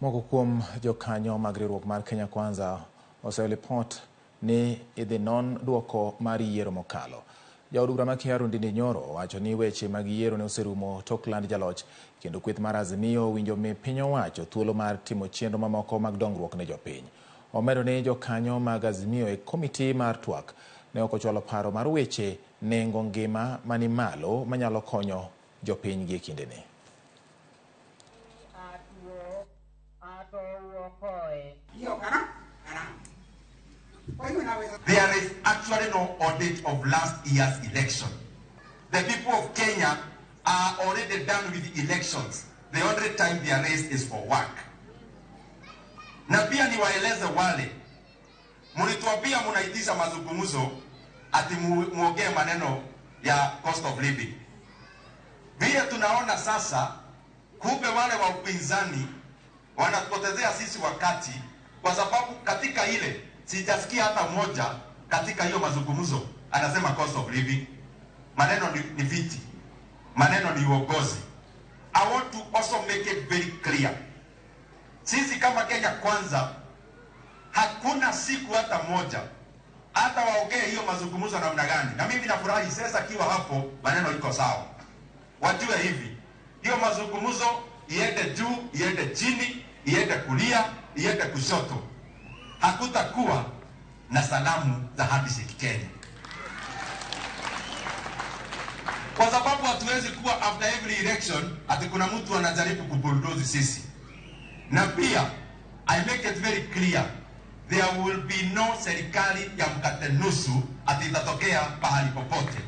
Moko kuom jokanyo mag riwruok mar Kenya Kwanza oseyo lipot ni idhi non duoko mar yiero mokalo. Jaod bura ma Kiaru Ndindi Nyoro owacho ni weche mag yiero ne oserumo tok land jaloch kendo kweth mar Azimio owinjo mi piny owacho thuolo mar timo chenro mamoko mag dongruok ne jopiny. Omedo ni jokanyo mag Azimio e komiti mar twak ne ok ochwalo paro mar weche nengo ngima mani malo manyalo konyo jopiny gi e kindeni. There is actually no audit of last year's election. The people of Kenya are already done with the elections. The only time they are raised is for work. Na pia niwaeleze wale mlituambia mnaitisha mazungumzo ati muongee maneno ya cost of living. Vile tunaona sasa, kumbe wale wa upinzani wanatupotezea sisi wakati, kwa sababu katika ile sijasikia hata mmoja katika hiyo mazungumzo anasema cost of living. Maneno ni viti, maneno ni uongozi. I want to also make it very clear, sisi kama Kenya Kwanza hakuna siku hata moja hata waongee hiyo mazungumzo namna gani, na mimi nafurahi sasa kiwa hapo maneno iko sawa. Wajue hivi, hiyo mazungumzo iende juu, iende chini, iende kulia, iende kushoto, hakutakuwa na salamu za handshake Kenya, kwa sababu hatuwezi kuwa after every election ati kuna mtu anajaribu kubulldoze sisi. Na pia I make it very clear, there will be no serikali ya mkate nusu ati itatokea pahali popote.